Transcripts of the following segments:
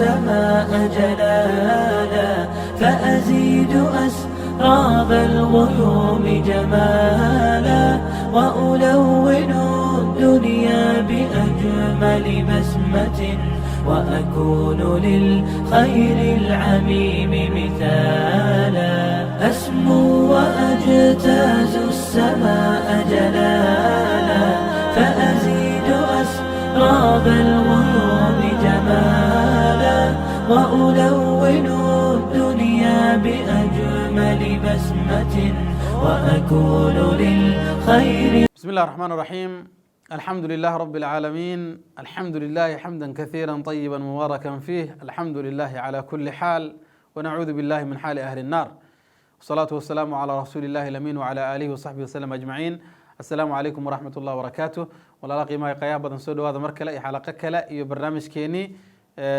السماء جلالا، فأزيد أسراب الغيوم جمالا، وألون الدنيا بأجمل بسمة، وأكون للخير العميم مثالا. أسمو وأجتاز السماء جلالا، فأزيد أسراب الغيوم جمالا، وألون الدنيا بأجمل بسمة، وأكون للخير بسم الله الرحمن الرحيم، الحمد لله رب العالمين، الحمد لله حمدا كثيرا طيبا مباركا فيه، الحمد لله على كل حال، ونعوذ بالله من حال أهل النار، والصلاة والسلام على رسول الله الأمين وعلى آله وصحبه وسلم أجمعين. السلام عليكم ورحمة الله وبركاته. Walaala qiimaha qayaha badan, soo dhawaada mar kale iyo xalaqo kale iyo barnaamijkeenii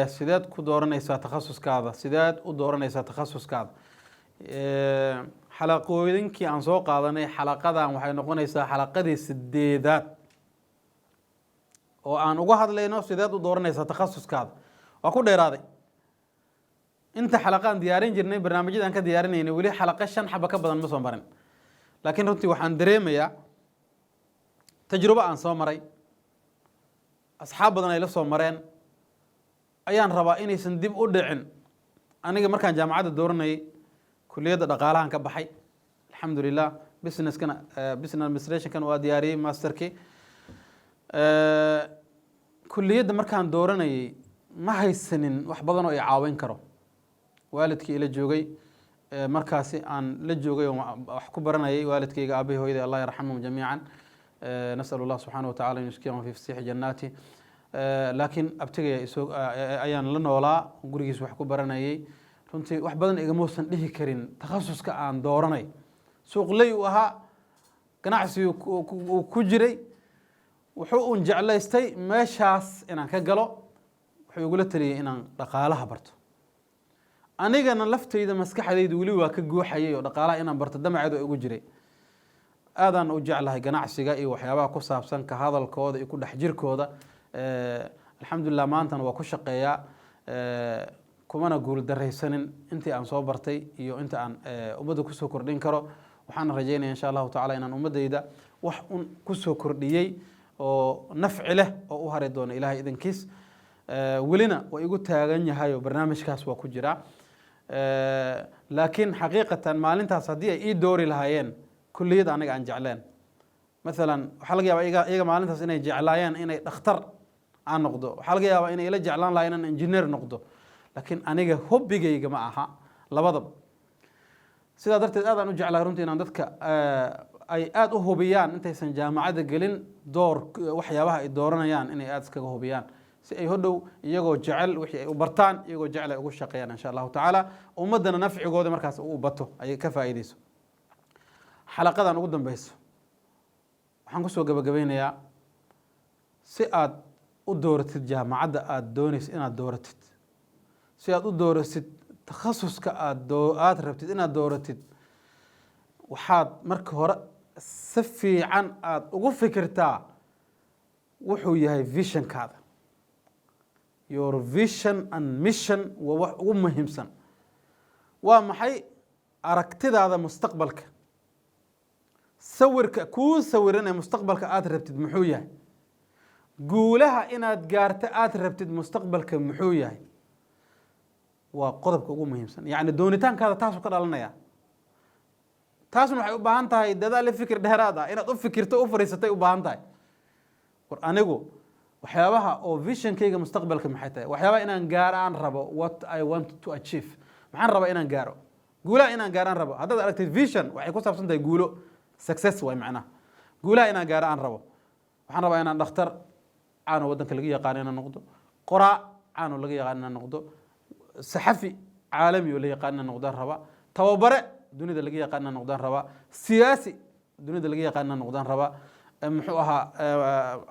"Sideed ku dooranaysaa takhasuskaada?" Sideed u dooranaysaa takhasuskaada? Xalaqooyinkii aan soo qaadanay, xalaqadan waxay noqonaysaa xalaqadii sideedaad oo aan uga hadlayno sideed u dooranaysaa takhasuskaada. Waa ku dheeraaday inta xalaqaan diyaarin jirnay, barnaamijyada aan ka diyaarinaynay, weli xalaqo shan xaba ka badan ma soo marin. Laakiin runtii waxaan dareemayaa tajrubo aan soo maray, asxaab badan ay la soo mareen, ayaan rabaa inaysan dib u dhicin. Aniga markaan jaamacadda dooranayay, kuliyadda dhaqaalahan ka baxay, alxamdulilah. Businesskana, business administrationkan waa diyaariyey masterkii. Kuliyadda markaan dooranayay ma haysanin wax badan oo i caawin karo. Waalidkii ila joogay, markaasi aan la joogay oo wax ku baranayay, waalidkayga, aabahi, hooyaday, الله يرحمهم جميعا، نسأل الله سبحانه وتعالى أن يسكنهم في فسيح جناته. Laakiin abtigaya isoo ayaan la noolaa, gurigiis wax ku baranayay. Runtii wax badan igamuusan dhihi karin takhasuska aan dooranay. Suuqley uu ahaa, ganacsi uu ku jiray. Wuxuu un jeclaystay meeshaas inaan ka galo. Wuxuu igula taliyey inaan dhaqaalaha barto. Anigana laftayda maskaxdayda weli waa ka guuxayay oo dhaqaalaha inaan barto damaceedu igu jiray. Aadaan u jeclahay ganacsiga iyo waxyaabaha ku saabsan, ka hadalkooda iyo ku dhex jirkooda. Alxamdulilah, maantana waa ku shaqeeyaa, kumana guul daraysanin intii aan soo bartay iyo inta aan ummadda kusoo kordhin karo. Waxaan rajeynaya, insha Allahu tacala, inaan ummaddayda wax un kusoo kordhiyey oo nafci leh oo u hari doono, Ilahay idankiis. Welina waa igu taagan yahay oo barnaamijkaas waa ku jiraa. Laakiin xaqiiqatan maalintaas haddii ay ii doori lahaayeen kulliyad aniga aan jecleen, mathalan, waxaa laga yaabaa iyaga maalintaas inay jeclaayeen inay dhakhtar aan noqdo. Waxaa laga yaabaa inay ila jeclaan lahayen inaan engineer noqdo. Laakiin aniga hobbigayga ma aha labadaba. Sidaa darteed aad aan u jeclahay runtii inaan dadka ay aada u hubiyaan intaysan jaamacadda gelin door waxyaabaha ay dooranayaan, inay aada iskaga hubiyaan si ay hodhow iyagoo jecel wixii ay u bartaan, iyagoo jecel ay ugu shaqeeyaan, insha Allahu tacaala, ummaddana nafcigooda markaas u bato, ay ka faa'iideyso. Xalaqadan ugu dambeyso waxaan kusoo gabagabeynayaa: si aad u dooratid jaamacadda aada dooneyso inaad dooratid, si aad u dooratid takhasuska aada rabtid inaad dooratid, waxaad marka hore si fiican aada ugu fikirtaa wuxuu yahay visionkaada. Your vision and mission waa wax ugu muhiimsan. Waa maxay aragtidaada mustaqbalka? Sawirka kuu sawiran ee mustaqbalka aada rabtid muxuu yahay? Guulaha inaad gaarto aada rabtid mustaqbalka muxuu yahay? Waa qodobka ugu muhiimsan. Yacni doonitaankaada taasuu ka dhalanaya. Taasna waxay u baahan tahay dadaal iyo fikir dheeraad ah. Inaad u fikirto, u fariisatay u baahan tahay. War anigu waxyaabaha oo visionkayga mustaqbalka maxay tahay? Waxyaabaha inaan gaaro aan rabo, what I want to achieve, maxaan rabaa inaan gaaro? Guulaha inaan gaaro aan rabo. Haddaad aragtid, vision waxay ku saabsan tahay guulo, success waay. Macnaha guulaha inaan gaaro aan rabo, waxaan rabaa inaan dhakhtar caano waddanka laga yaqaano inaan noqdo, qoraa caano laga yaqaan inaan noqdo, saxafi caalami oo la yaqaan inaan noqdaan rabaa, tababare dunida laga yaqaan inaan noqdaan rabaa, siyaasi dunida laga yaqaan inaan noqdaan rabaa, muxuu ahaa,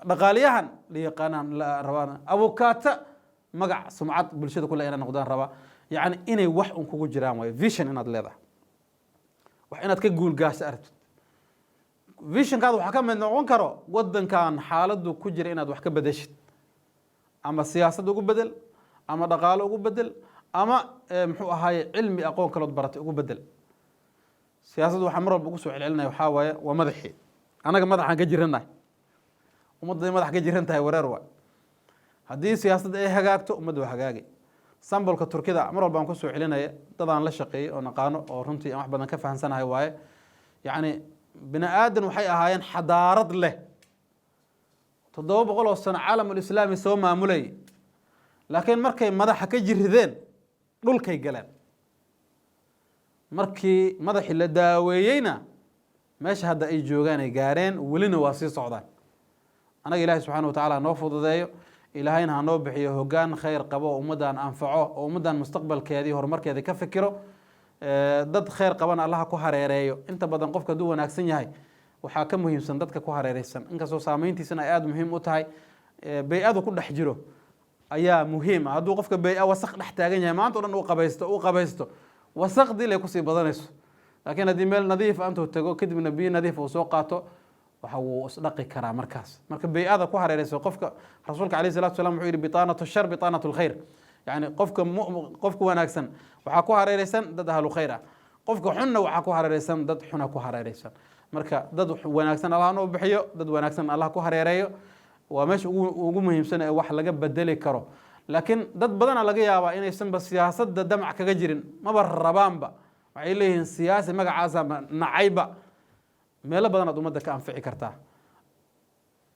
dhaqaaliyahan la yaqaanaan rabaan, abukaata magac sumcad bulshada kule inaan noqdaan rabaa. Yacni inay wax un kugu jiraan waayo vision inaad leedahay, wax inaad ka guulgaasho aragtid. Visionkaada waxaa ka mid noqon karo waddankan xaaladdu ku jira inaad wax ka bedeshid, ama siyaasad ugu bedel. Ama dhaqaalo ugu bedel, ama muxuu ahaaye, cilmi, aqoon kalood baratay ugu bedel. Siyaasaddu waxaa mar walba ugu soo celcelinaya waxaa waaye waa madaxii. Annaga madaxaan ka jirannahay, ummadday madax ka jiran tahay, wareer waay. Haddii siyaasadda ay hagaagto, ummadda waa hagaagay. Sambolka Turkida mar walba aan kusoo celinaya, dadaan la shaqeeyey oo naqaano oo runtii aan wax badan ka fahansanahay waaye. Yacni bini aadan waxay ahaayeen xadaarad leh, 700 oo sano caalamulislaami soo maamulayay, laakiin markay madaxa ka jirideen dhulkay galeen. Markii madaxii la daaweeyeyna, meesha hadda ay joogaan ay gaareen, welina waa sii socdaan. Annaga Ilahi subxana wa tacala hanoo fududeeyo, Ilaahayna hanoo bixiyo hoggaan khayr qabo oo ummaddan anfaco, oo ummaddan mustaqbalkeedii, horumarkeedii ka fikiro. Dad khayr qabana Allaha ku hareereeyo. Inta badan qofka hadduu wanaagsan yahay, waxaa ka muhiimsan dadka ku hareereysan, inkastoo saameyntiisana ay aada muhiim u tahay. Bay-adu ku dhex jiro ayaa muhiim ah. Hadduu qofka bay-a wasaq dhex taagan yahay, maanta o dhan uu qabaysto, uu qabaysto, wasaqdii lay kusii badanayso. Laakiin haddii meel nadiif ah intuu tago, kadibna biyo nadiif uu soo qaato, waxa wuu isdhaqi karaa markaas. Marka bay-ada ku hareereyso qofka, rasuulka alayh salatu salam wuxuu yihi: "Bitaanatu shar bitaanatu lkhayr." Yani qofka wanaagsan waxaa ku hareereysan dad ahlu khayr ah, qofka xunna waxaa ku hareereysan dad xuna ku hareereysan. Marka dad wanaagsan Allah noo bixiyo, dad wanaagsan Allah ku hareereeyo. Waa meesha ugu muhiimsan ee wax laga bedeli karo. Laakiin dad badana laga yaabaa inaysanba siyaasadda damac kaga jirin, maba rabaanba. Waxay leeyihiin siyaasi magacaasa nacayba. Meelo badan aad ummadda ka anfici kartaa,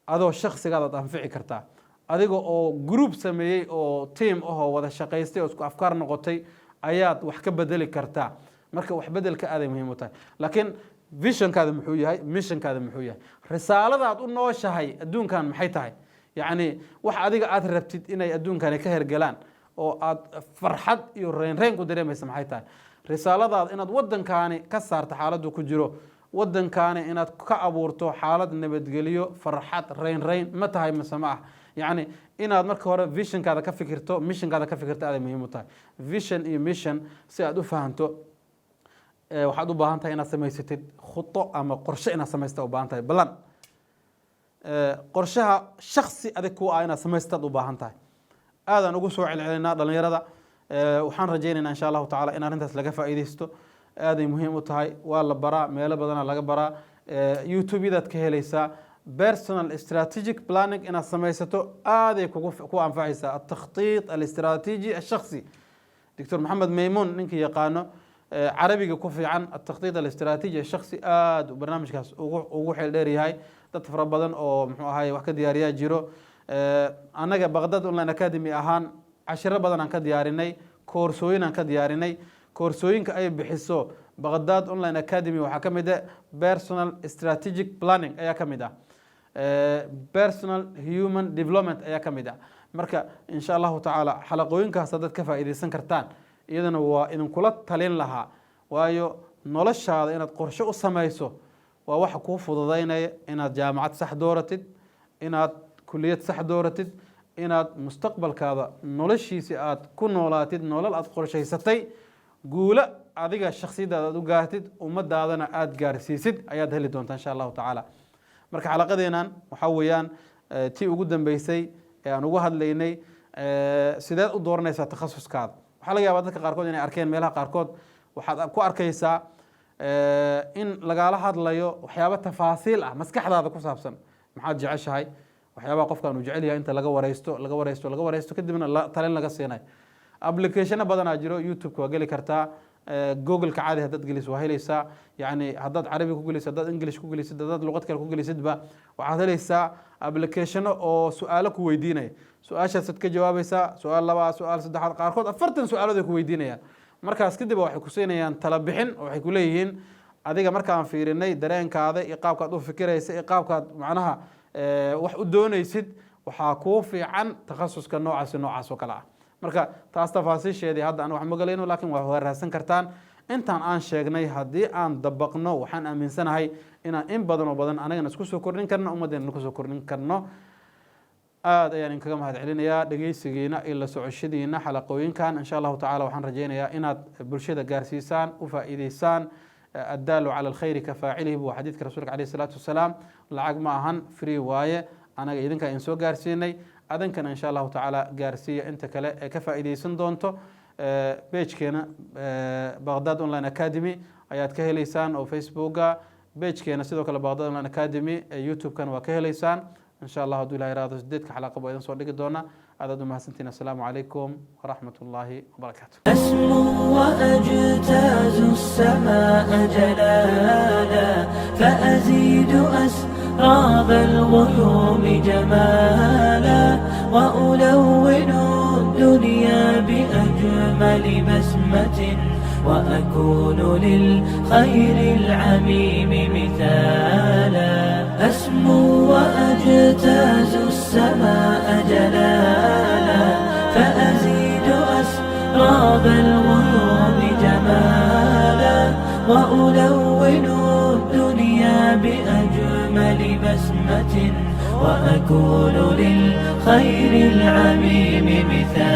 adoo shaksigaadaad anfici kartaa, adiga oo group sameeyey oo team ahoo wada shaqaystay oo isku afkaar noqotay ayaad wax ka bedeli kartaa. Marka wax bedelka aaday muhiim u tahay, laakiin visionkaada muxuu yahay? Missionkaada muxuu yahay? Risaalada aad u nooshahay adduunkan maxay tahay? Yacni wax adiga aad rabtid inay adduunkani ka hergelaan oo aad farxad iyo reynreyn ku dareemaysa maxay tahay? Risaaladaada inaad waddankaani ka saarto xaaladdu ku jiro, waddankaani inaad ka abuurto xaalad nabadgelyo, farxad, reynreyn, ma tahay mise ma ah? Yacni inaad marka hore visionkaada ka fikirto, missionkaada ka fikirto, aaday muhiim u tahay. Vision iyo mission si aad u fahanto, waxaad u baahan tahay inaad samaysatid khudo ama qorshe. Inaad samaysta u baahan tahay balan, qorshaha shaksi adig ku ah inaad samaystaad u baahan tahay. Aadaan ugu soo celcelinaa dhalinyarada. Waxaan rajaynaynaa insha Allahu tacala in arrintaas laga faa'iidaysto. Aaday muhiim u tahay. Waa la baraa, meelo badana laga baraa, YouTube-yadaad ka helaysaa. Personal strategic planning inaad samaysato aaday kugu ku anfacaysaa. Altakhtiit alistraatiiji ashakhsi, Doctor Maxamed Maymuun ninkii yaqaano, carabiga ku fiican, altakhtiit alistraatiiji ashakhsi aada barnaamijkaas ugu xeel dheer yahay. Dad fara badan oo muxuu ahaye wax ka diyaariyaa jiro. Annaga Baghdad Online Academy ahaan cashiro badan aan ka diyaarinay, koorsooyin aan ka diyaarinay. Koorsooyinka ay bixiso Baghdad Online Academy waxaa ka mid ah personal strategic planning ayaa ka mid ah, personal human development ayaa ka mid ah. Marka insha Allahu tacaala xalaqooyinkaas haddaad ka faa'iidaysan kartaan, iyadana waa idinkula talin lahaa. Waayo, noloshaada inaad qorshe u samayso waa waxa kuu fududaynaya inaad jaamacad sax dooratid, inaad kuliyad sax dooratid, inaad mustaqbalkaada noloshiisi aad ku noolaatid nolol aad qorshaysatay, guulo adiga shaksiyadaada aad u gaartid, ummadaadana aada gaarsiisid ayaad heli doontaa insha Allahu tacaala. Marka xalaqadeenan waxaa weeyaan tii ugu dambeysay ee aan ugu hadlaynay sideed u dooranaysaa takhasuskaada. Waxaa laga yaabaa dadka qaarkood inay arkeen meelaha qaarkood, waxaad ku arkaysaa in lagala hadlayo waxyaabo tafaasiil ah, maskaxdaada ku saabsan, maxaad jeceshahay, waxyaabaha qofkan uu jecel yahay, inta laga wareysto, laga wareysto, laga wareysto, kadibna talin laga siinayo. Applicationo badanaa jiro. YouTube-ka waa geli kartaa, Google-ka caadi haddaad geliso waa helaysaa. Yani haddaad Carabi ku geliso, haddaad English ku gelisid, haddaad luqad kale ku gelisidba, waxaad helaysaa applicationo oo su-aalo ku weydiinaya. Su-aashaasaad ka jawaabaysaa, su-aal labaad, su-aal saddexaad, qaarkood 40 su-aalood ay ku weydiinayaan. Markaas kadib waxay ku siinayaan tala bixin oo waxay ku leeyihiin: adiga markaan fiirinay dareenkaada iyo qaabkaad u fikiraysa iyo qaabkaad macnaha wax u doonaysid, waxaa kuu fiican takhasuska noocaasi, noocaas oo kale ah. Marka taas tafaasiisheedii hadda aan wax magalayno, laakiin waa raadsan kartaan. Intaan aan sheegnay haddii aan dabaqno, waxaan aaminsanahay inaan in badan oo badan anagana isku soo kordhin karno, ummaddeena kusoo kordhin karno. Aada ayaan inkaga mahad celinayaa dhegeysigiina iyo la socoshadiina xalaqooyinkan. Insha Allahu tacala waxaan rajaynayaa inaad bulshada gaarsiisaan, u faa'iideysaan. "Addaalu cala alkhayri ka faacilihi" buu xadiidka rasuulka alayh salaatu wasalaam. Lacag ma ahan, free waaye. Anaga idinkaa idin soo gaarsiinay. Adinkana, insha Allahu tacaala, gaarsiiya inta kale ee ka faa'iideysan doonto. Page-keena Baghdad Online Academy ayaad ka heleysaan oo Facebooka, page-keena sidoo kale Baghdad Online Academy ee YouTube-kana waa ka heleysaan, insha Allah. Hadduu Ilaha iraado, sideedka xalaqaba waa idin soo dhigi doona. Aad aad u mahadsantihin. Assalaamu calaykum waraxmat ullaahi wabarakaatu. أسمو وأجتاز السماء جلالا، فأزيد أسراب الغيوم جمالا، وألون الدنيا بأجمل بسمة، وأكون للخير العميم مثالا. أسمو وأجتاز السماء جلالا، فأزيد أسراب الغيوم جمالا، وألون الدنيا بأجمل بسمة، وأكون للخير العميم مثالا.